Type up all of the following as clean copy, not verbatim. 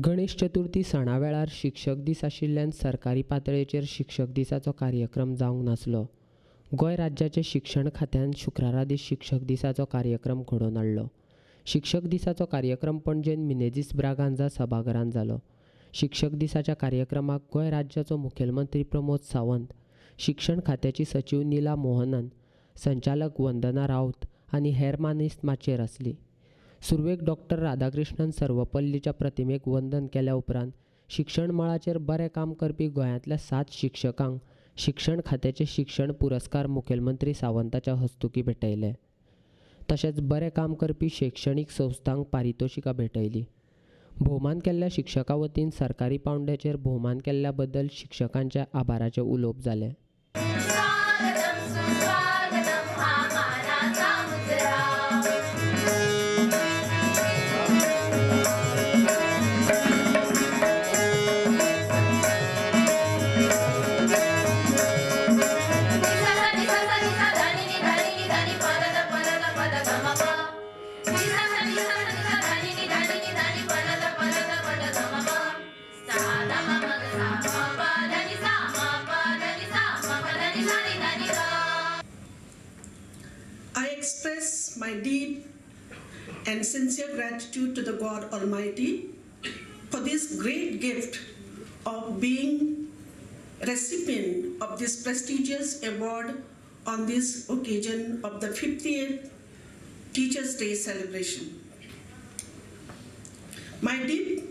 गणेश चतुर्थी सणा वेळार शिक्षक दीस आशिल्ल्यान सरकारी पातळेचेर शिक्षक दिसाचो कार्यक्रम जावंक नासलो. गोंय राज्याचे शिक्षण खात्यान शुक्रारा दीस शिक्षक दिसाचो कार्यक्रम घडोवन हाडलो. शिक्षक दिसाचो कार्यक्रम पणजेन मिनेझीस ब्रागांझा सभाघरांत जालो. शिक्षक दिसाच्या कार्यक्रमाक गोंय राज्याचो मुखेलमंत्री प्रमोद सावंत, शिक्षण खात्याची सचीव नीला मोहनन, संचालक वंदना राऊत आनी हेर मानेस्त माचयेर आसली. सुरवेक डॉक्टर राधाकृष्णन सर्वपल्लीच्या प्रतिमेक वंदन केल्या उपरांत शिक्षण मळाचेर बरें काम करपी गोंयांतल्या 7 शिक्षकांक शिक्षण खात्याचे शिक्षण पुरस्कार मुखेलमंत्री सावंताच्या हस्तुकी भेटयले. तशेंच बरें काम करपी शैक्षणीक संस्थांक पारितोशिकां भेटयली. भोवमान केल्ल्या शिक्षकां वतीन सरकारी पावंड्याचेर भोवमान केल्ल्या बद्दल शिक्षकांच्या आभाराचें उलोवप जालें. I express my deep and sincere gratitude to the God Almighty for this great gift of being recipient of this prestigious award on this occasion of the 50th Teachers' Day celebration. My deep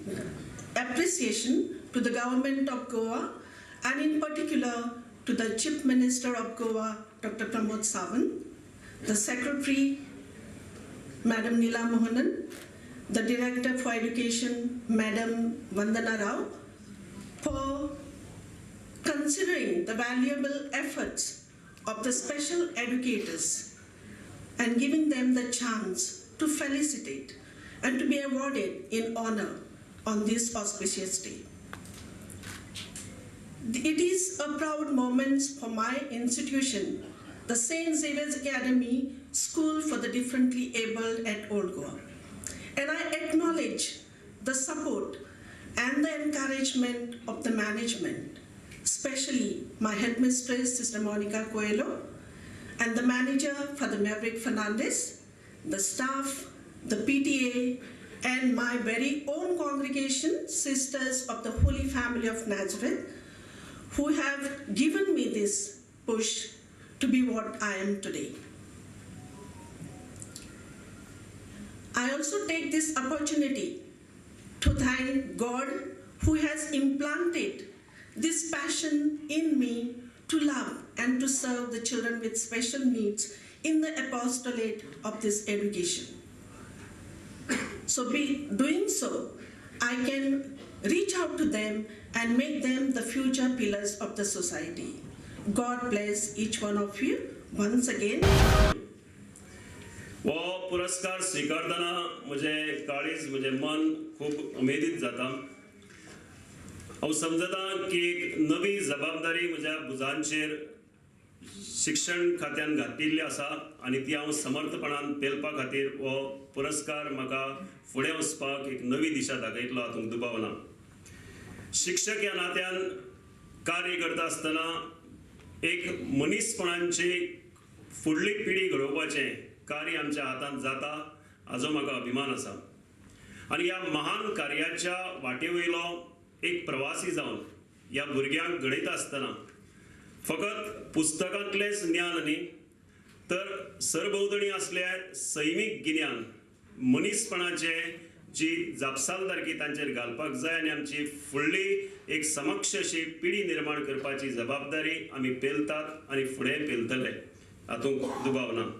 appreciation to the government of Goa and in particular to the Chief Minister of Goa, Dr. Pramod Sawant, the Secretary, Madam Neela Mohanan, the Director for Education, Madam Vandana Rao, for considering the valuable efforts of the special educators and giving them the chance to felicitate and to be awarded in honor on this auspicious day. It is a proud moment for my institution, the St. Xavier's Academy School for the Differently Abled at Old Goa. And I acknowledge the support and the encouragement of the management, especially my headmistress, Sister Monica Coelho, and the manager, Father Maverick Fernandez, the staff, the PTA, and my very own congregation, Sisters of the Holy Family of Nazareth, who have given me this push to be what I am today. I also take this opportunity to thank God who has implanted this passion in me to love and to serve the children with special needs in the apostolate of this education. So be doing so, I can reach out to them and make them the future pillars of the society. God bless each one of you once again. हो पुरस्कार स्विकारतना म्हजें काळीज, म्हजें मन खूब उमेदीत जाता. हांव समजता की एक नवी जबाबदारी म्हज्या भुजांचेर शिक्षण खात्यान घातिल्ली आसा आनी ती हांव समर्थपणान पेलपा खातीर हो पुरस्कार म्हाका फुडें वचपाक एक नवी दिशा दाखयतलो हातूंत दुबाव ना. शिक्षक ह्या नात्यान कार्य करता आसतना एक मनीसपणांची फुडली पिढी घडोवपाचें कार्य आमच्या हातांत जाता हाजो म्हाका अभिमान आसा. आनी ह्या महान कार्याच्या वाटे वयलो एक प्रवासी जावन ह्या भुरग्यांक घडयता आसतना फकत पुस्तकांतलेंच ज्ञान न्ही तर सरभोंवतणी असल्या सैमीक गिन्यान, मनीसपणाचें जी जापसालदारकी तांचेर घालपाक जाय आनी आमची फुडली एक समक्ष अशी पिढी निर्माण करपाची जबाबदारी आमी पेलतात आनी फुडें पेलतले हातूंत दुबाव ना.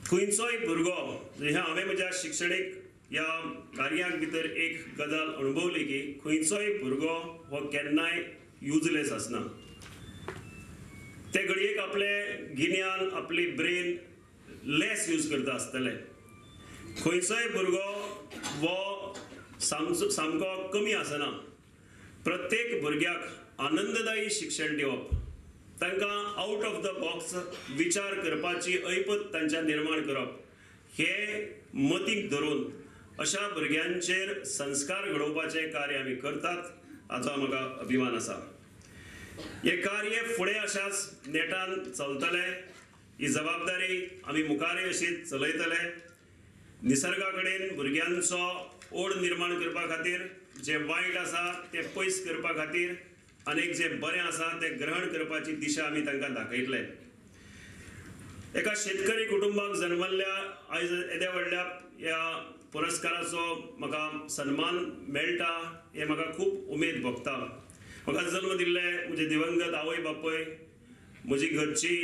खंयचोय भुरगो, हें हांवें म्हज्या शिक्षणीक ह्या कार्याक भितर एक गजाल अणभवली की खंयचोय भुरगो हो केन्नाय युजलेस आसना. ते घडयेक आपलें गिन्यान, आपली ब्रेन लेस यूज करता आसतले. खंयचोय भुरगो हो सामको कमी आसना. प्रत्येक भुरग्याक आनंददायी शिक्षण दिवप, तांकां आउट ऑफ the box विचार करपाची ऐपत तांच्या निर्माण करप हे मतीक धरून अशा भुरग्यांचेर संस्कार घडोवपाचें कार्य आमी करतात हाचो म्हाका अभिमान आसा. हें कार्य फुडें अशाच नेटान चलतलें, ही जबाबदारी आमी मुखारय अशीच चलयतले. निसर्गा कडेन भुरग्यांचो ओड निर्माण करपा खातीर, जें वायट आसा तें पयस करपा खातीर आनी जें बरें आसा तें ग्रहण करपाची दिशा आमी तांकां दाखयतले. एका शेतकरी कुटुंबाक जन्मल्ल्या आयज येद्या व्हडल्या ह्या पुरस्काराचो म्हाका सन्मान मेळटा हें म्हाका खूब उमेद भोगता. म्हाका जल्म दिल्ले म्हजे दिवंगत आवय बापूय, म्हजी घरची,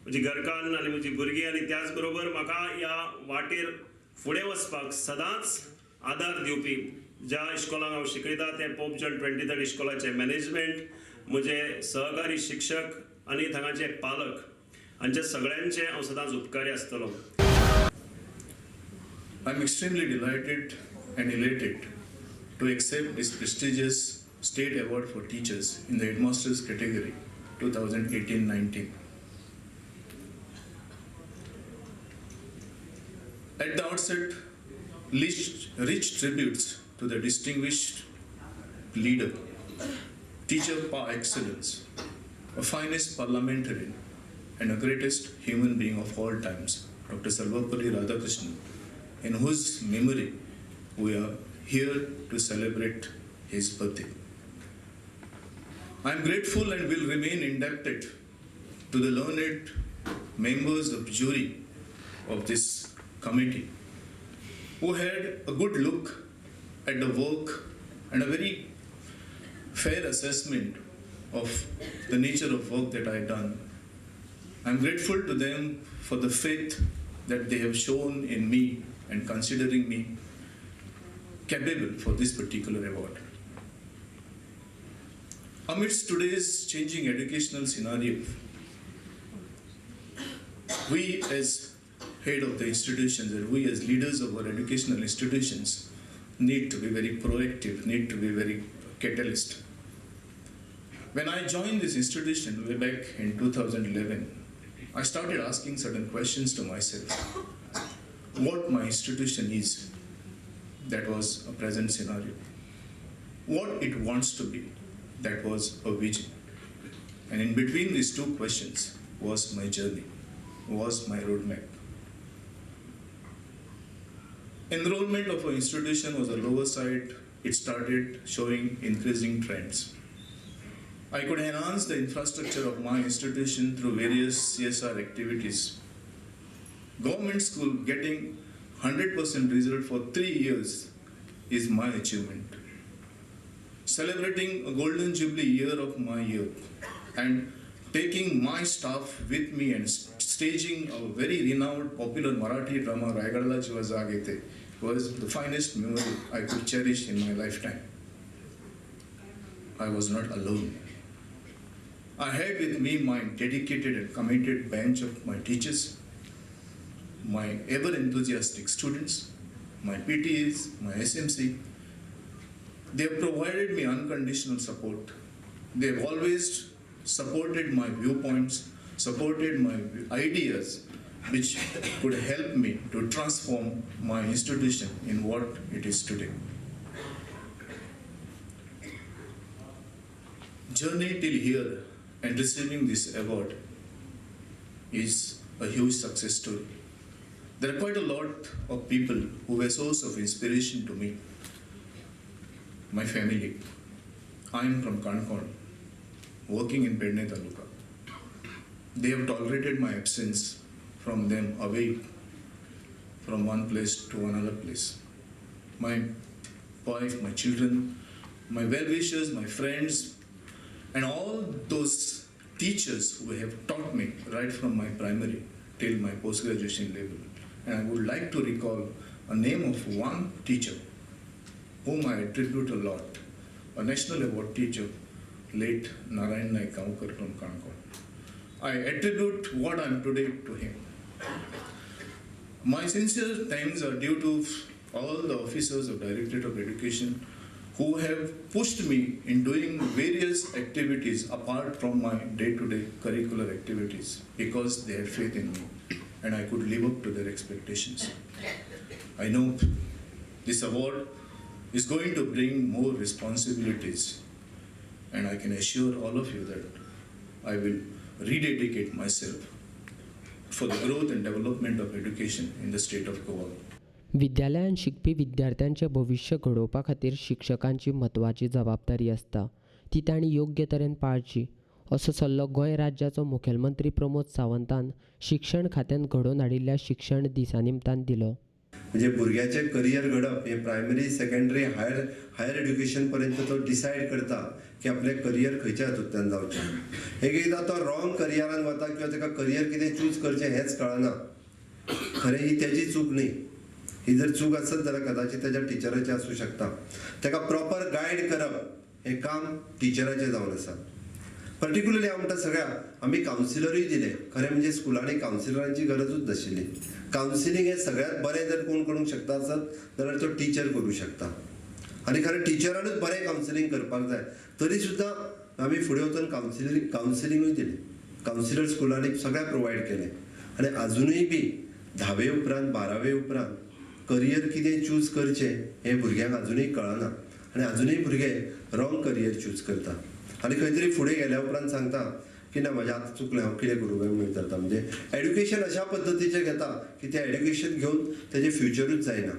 म्हजी घरकान्न आनी म्हजी भुरगीं आनी त्याच बरोबर म्हाका ह्या वाटेर फुडें वचपाक सदांच आदार दिवपी ज्या इश्कोलाक हांव शिकयता तें पोप जॉन 23 इश्कोलाचें मॅनेजमेंट, म्हजे सहकारी शिक्षक आनी थांगाचे पालक हांचे सगळ्यांचे हांव सदांच उपकारी आसतलो. I am extremely delighted and elated to accept this prestigious state award for teachers in the headmasters category 2018-19. At the outset, rich tributes to the distinguished leader, teacher par excellence, a finest parliamentarian and a greatest human being of all times, Dr. Sarvepalli Radhakrishnan, in whose memory we are here to celebrate his birthday. I am grateful and will remain indebted to the learned members of jury of this committee who had a good look at the work and a very fair assessment of the nature of work that I had done. I am grateful to them for the faith that they have shown in me and considering me capable for this particular award. Amidst today's changing educational scenario, we as head of the institutions and we as leaders of our educational institutions need to be very proactive, need to be very catalyst. When I joined this institution way back in 2011, I started asking certain questions to myself. What my institution is, that was a present scenario. What it wants to be, that was a vision. And in between these two questions was my journey, was my roadmap. Enrollment of an institution was a lower side. It started showing increasing trends. I could enhance the infrastructure of my institution through various CSR activities. Government school getting 100% result for 3 years is my achievement. Celebrating a golden jubilee year of my year and taking my staff with me and staging a very renowned popular Marathi drama, Raigadala Jiva Jaag Yete, was the finest memory I could cherish in my lifetime. I was not alone. I had with me my dedicated and committed bench of my teachers, my ever-enthusiastic students, my PTAs, my SMC. They have provided me unconditional support. They have always supported my viewpoints, supported my ideas, which could help me to transform my institution in what it is today. Journey till here and receiving this award is a huge success story. There are quite a lot of people who were source of inspiration to me. My family. I am from Canacona, working in Pedne Taluka. They have tolerated my absence from them away from one place to another place. My wife, my children, my well-wishers, my friends, and all those teachers who have taught me right from my primary till my post-graduation level. And I would like to recall a name of one teacher whom I attribute a lot, a national award teacher, late Narayan Naik Gaonkar from Canacona. I attribute what I am today to him. My sincere thanks are due to all the officers of Directorate of Education who have pushed me in doing various activities apart from my day-to-day curricular activities because they had faith in me and I could live up to their expectations. I know This award is going to bring more responsibilities, and I can assure all of you that I will rededicate myself for the growth and development of education in the state of Goa. विद्यालयांत शिकपी विद्यार्थ्यांचें भविश्य घडोवपा खातीर शिक्षकांची म्हत्वाची जबाबदारी आसता, ती तांणी योग्य तरेन पाळची असो सल्लो गोंय राज्याचो मुखेलमंत्री प्रमोद सावंतान शिक्षण खात्यान घडोवन हाडिल्ल्या शिक्षण दिसा निमतान दिलो. म्हणजे भुरग्याचें करियर घडप हें प्रायमरी, सेकंडरी, हायर एड्युकेशन पर्यंत तो डिसायड करता की आपलें करियर खंयच्या हातूंतल्यान जावचें. एक एकदां तो रॉंग करियरान वता किंवा ताका करियर कितें चूज करचें हेंच कळना. खरें ही तेजी चूक न्ही, ही जर चूक आसत जाल्यार कदाचित तेज्या टिचराचें आसूं शकता. ताका प्रॉपर गायड करप हें काम टिचराचें जावन आसा. पर्टिक्युलरली हांव म्हणटा सगळ्या आमी कावन्सिलरूय दिले. खरें म्हणजे स्कुलांनी कावन्सिलरांची गरजूच नाशिल्ली. कावन्सिलींग हें सगळ्यांत बरें जर कोण करूंक शकता आसत जाल्यार तो टिचर करूं शकता, आनी खरें टिचरानूच बरें कावन्सिलींग करपाक जाय. तरी सुद्दां आमी फुडें वचून कावन्सिलिंगूय दिलें, कावन्सिलर स्कुलांनी सगळ्यांक प्रोवायड केलें. आनी आजुनूय बी 10वे उपरांत 12वे उपरांत करियर कितें चूज करचें हें भुरग्यांक आजुनूय कळना, आनी आजुनूय भुरगे रॉंग करियर चूज करता. आनी खंय तरी फुडें गेल्या उपरांत सांगता की ना म्हजें आतां चुकलें, हांव कितें करूं काय म्हणून विचारता. म्हणजे एड्युकेशन अशा पद्दतीचें घेता की तें एड्युकेशन घेवन तेजें फ्युचरूच जायना,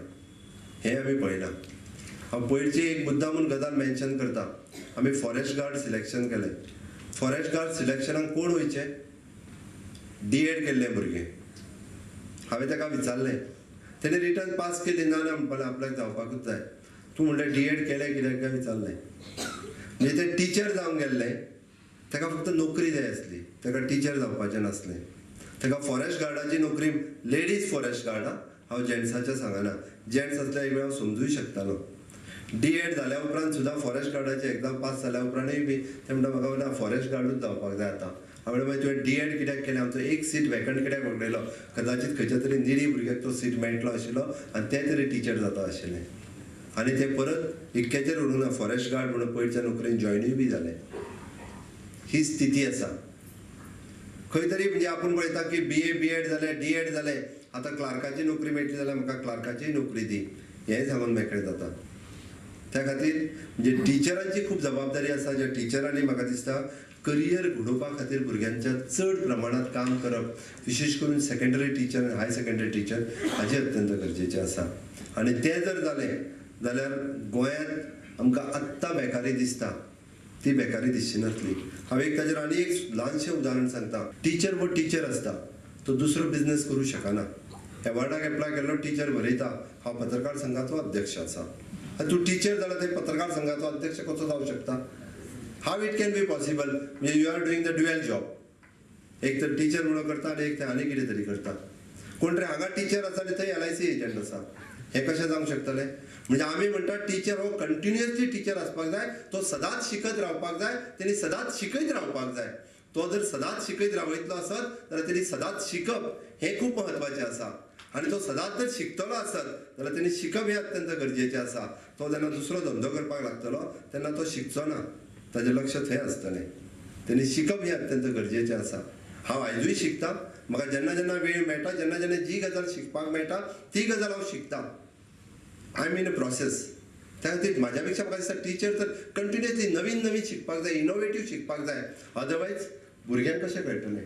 हें आमी पळयलां. हांव पयरची एक मुद्दा म्हूण गजाल मेन्शन करता. आमी फॉरेस्ट गार्ड सिलेक्शन केलें. फॉरेस्ट गार्ड सिलेक्शनाक कोण वयचें? डी.एड केल्ले भुरगे. हांवें ताका विचारलें, तेणें रिटर्न पास केली ना ना म्हणपाक आपल्याक जावपाकूच जाय. तूं म्हणलें डी.एड केलें कित्याक काय विचारलें. म्हणजे ते टिचर जावंक गेल्ले, ताका फक्त नोकरी जाय आसली, ताका टिचर जावपाचें नासलें. ताका फॉरेस्ट गार्डाची नोकरी, लेडीज फॉरेस्ट गार्ड, हांव जेंट्साचें सांगना, जेंट्स आसल्यार एक वेळ हांव समजूय शकतालो. डी.एड जाल्या उपरांत सुद्दां फॉरेस्ट गार्डाची एग्जाम पास जाल्या उपरांतूय बी ते म्हणटा म्हाका ना फॉरेस्ट गार्डूच जावपाक जाय आतां. हांवें मागीर तुवें डी.एड कित्याक केलें? आमचो एक सीट वेकंट कित्याक वगडायलो? कदाचित खंयच्या तरी निडी भुरग्याक तो सीट मेळटलो आशिल्लो आनी ते तरी टिचर जाता आशिल्लें. आनी ते परत इतक्याचेर उरूंक ना, फॉरेस्ट गार्ड म्हणून पयरच्या नोकरेन जॉयनूय बी जाले. ही स्थिती आसा. खंय तरी म्हणजे आपूण पळयता की बी.ए. बी.एड जालें, डी.एड जालें, आतां क्लार्काची नोकरी मेळटली जाल्यार म्हाका क्लार्काचीय नोकरी दी, हेंय सांगून मेकळें जाता. त्या खातीर म्हणजे टिचरांची खूब जबाबदारी आसा. ज्या टिचरांनी म्हाका दिसता करियर घडोवपा खातीर भुरग्यांच्या चड प्रमाणांत काम करप, विशेश करून सेकंडरी टिचर आनी हायर सेकंडरी टिचर हाजें अत्यंत गरजेचें आसा. आनी तें जर जालें जाल्यार गोंयांत आमकां आत्तां बेकारी दिसता ती बेकारी दिसची नासली. हांव एक ताजेर आनी एक ल्हानशें उदाहरण सांगता. टिचर हो टिचर आसता, तो दुसरो बिजनस करूं शकना. एवॉर्डाक एप्लाय केल्लो टिचर बरयता हांव पत्रकार संघाचो अध्यक्ष आसा. आनी तूं टिचर जाल्यार ते पत्रकार संघाचो अध्यक्ष कसो जावंक शकता? How it can be possible? म्हणजे you are doing the dual job. एक तर टिचर म्हणून करता आनी एक तर आनी कितें तरी करता. कोण तरी हांगा टिचर आसा आनी थंय LIC agent आसा, हें कशें जावंक शकतलें? म्हणजे आमी म्हणटा टिचर हो कंटिन्युअसली टिचर आसपाक जाय, तो सदांच शिकत रावपाक जाय, तेणी सदांच शिकयत रावपाक जाय. तो जर सदांच शिकयत रावयतलो आसत जाल्यार तेणी सदांच शिकप हें खूब म्हत्वाचें आसा. आनी तो सदांच जर शिकतलो आसत जाल्यार तेणी शिकप हें अत्यंत गरजेचें आसा. तो जेन्ना दुसरो धंदो करपाक लागतलो तेन्ना तो शिकचो ना, ताजें लक्ष थंय आसतलें. तेणी शिकप हें अत्यंत गरजेचें आसा. हांव आयजूय शिकता, म्हाका जेन्ना जेन्ना वेळ मेळटा, जेन्ना जेन्ना जी गजाल शिकपाक मेळटा ती गजाल हांव शिकता. I am in a process. त्या खातीर म्हाज्या पेक्षा म्हाका दिसता टिचर तर कंटिन्युअसली नवीन नवीन शिकपाक जाय, इनोवेटीव शिकपाक जाय. अदरवायज भुरग्यांक कशें कळटलें?